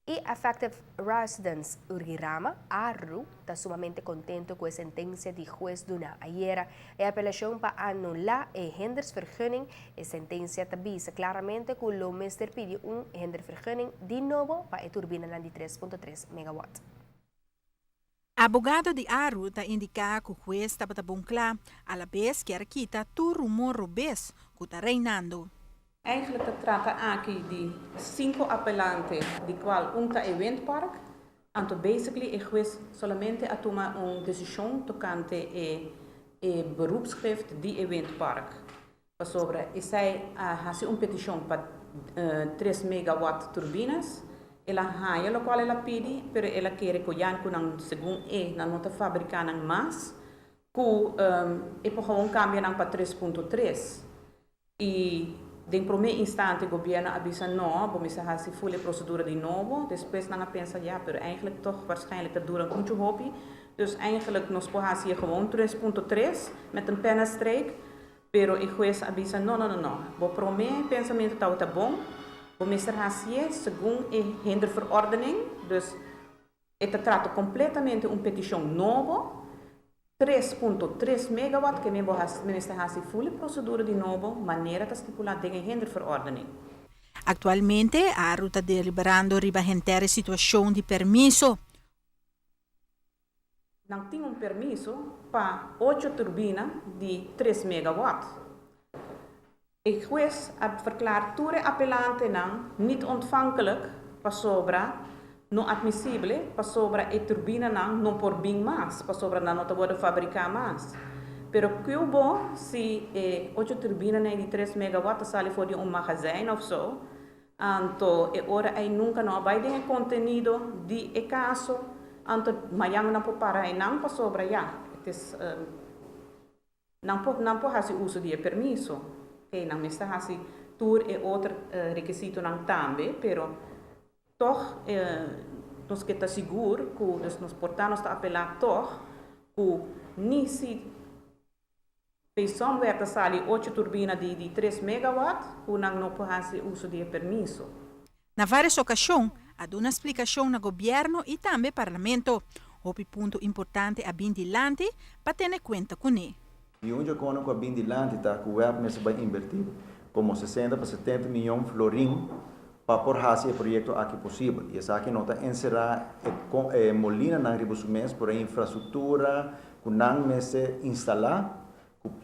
E Affected Residents Urirama, ARU, ta sumamente contento cu e sentencia di hues duna ayera. E apelacion pa anula e hindervergunning, e sentencia ta bisa claramente cu lo mester pidi un hindervergunning di nobo pa e turbina di 3.3 megawatt. Abogado di ARU ta indica cu hues tabata bon cla, a la vez kier kita tur rumor robes cu ta reinando. Eigenlijk ta trata aki di cinco apelante, di cual un ta e windpark. Anto basically e hues solamente a tuma un decision tocante e beroepschrift di e windpark. Pasobra esey a hasi un peticion pa 3 megawatt turbines. El a haya locual el a pidi, pero el a kere cu ya cu nan segun e nan no ta fabrica nan mas, cu e por gewoon cambia nan pa 3.3. Y den prome instante gobierno a bisa no, bo mester hasi full e procedura di nobo. Despues nan a pensa ja, pero eigenlijk toch waarschijnlijk dat dura mucho hopi. Dus eigenlijk nos por hasi gewoon 3.3 met een pennenstreek. Pero e hues a bisa no, no, no, no. Bo prome pensamento ta bon. Bo mester hasi segun e hinderverordening. Dus e ta trata completamente un peticion nobo. 3.3 megawatt cu mi mester hasi full procedura di nobo, manera ta stipula den e hinderverordening. Actualmente, ARU ta deliberando riba henter e situacion di permiso. Nan tin un permiso pa 8 turbina di 3 megawatt. E hues a verklaar tur apelantenan niet ontvankelijk pasobra no admissible, pasobra e turbinanan no por bin mas, pasobra nan no ta wordo fabrica mas. Pero cu bo si e 8 turbina di 3 megawatt sali for di un magazijn of zo, anto e ora ey nunca no bay den contenido di e caso, anto mañan nan por para y nan pasobra ja, het is nan por hasi uso di permiso. Ok, nan mester hasi tur e otro requisitonan tambe, pero toch nos kier ta sigur cu dus nos por ta nos ta apela toch cu ni si somewhere ta sali 8 turbina di 3 megawatt, cu nan no por hasi uso di permiso. Na varios ocasion, a duna splicacion na gobierno y tambe parlamento. Hopi punto importante a bin dilanti pa tene cuenta cu ne. Y unda cu a bin dilanti ta cu WEB mester bay inverti como 60 pa 70 miyon florin pa por haci e proyecto aki posibel. Y esaki no ta encera e molinanan riba su mes, pero infrastructura cu nan mester instala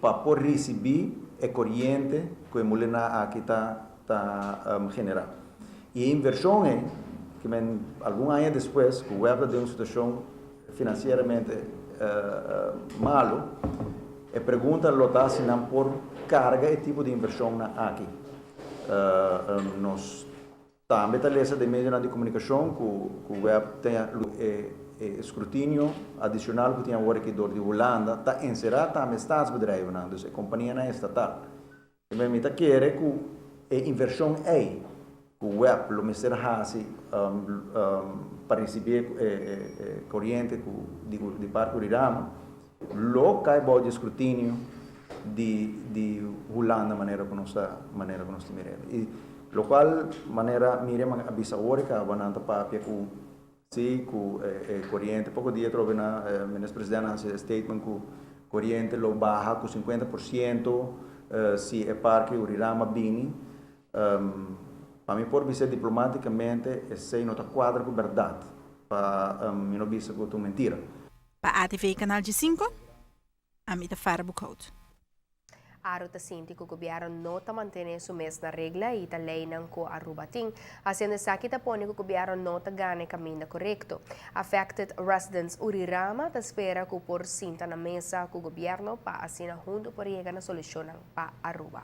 pa por ricibi e coriente cu e molina aki ta genera. Y e inversion ta cu men, algun aña despues, cu WEB den un situacion financieramente malo, e pregunta lo ta si nan por carga e tipo di inversion aki. Nos tambe ta lesa den medio di comunicacion cu WEB tin e escrutinio adicional cu tin awor aki door di Hulanda, ta encera tambe staatsbedrijven, dus e companianan estatal. Y mi ta kere cu e inversion ey cu WEB lo mester hasi pa ricibi coriente di Parke Urirama, lo cay bou di escrutinio di Hulanda manera cu nos ta mirando. Y lo cual manera Miriam a bisa awor cu nan ta papia cu si cu coriente poco dia trobe na minister president a statement cu coriente lo baha cu 50% si e Parke Urirama bini. Pa mi por bisa diplomaticamente, esey no ta cuadra cu berdad. Pa mi no bisa cu ta mentira. Pa ATV Canal G5, Amita Farbukout. ARU ta sinti cu gobierno no ta mantene su mes na regla y ta leynan cu Aruba tin. Haciendo esaki ta pone cu gobierno no ta gana caminda corecto. Affected Residents Urirama ta spera cu por sinta na mesa cu gobierno pa asina hunto por yega na solucion pa Aruba.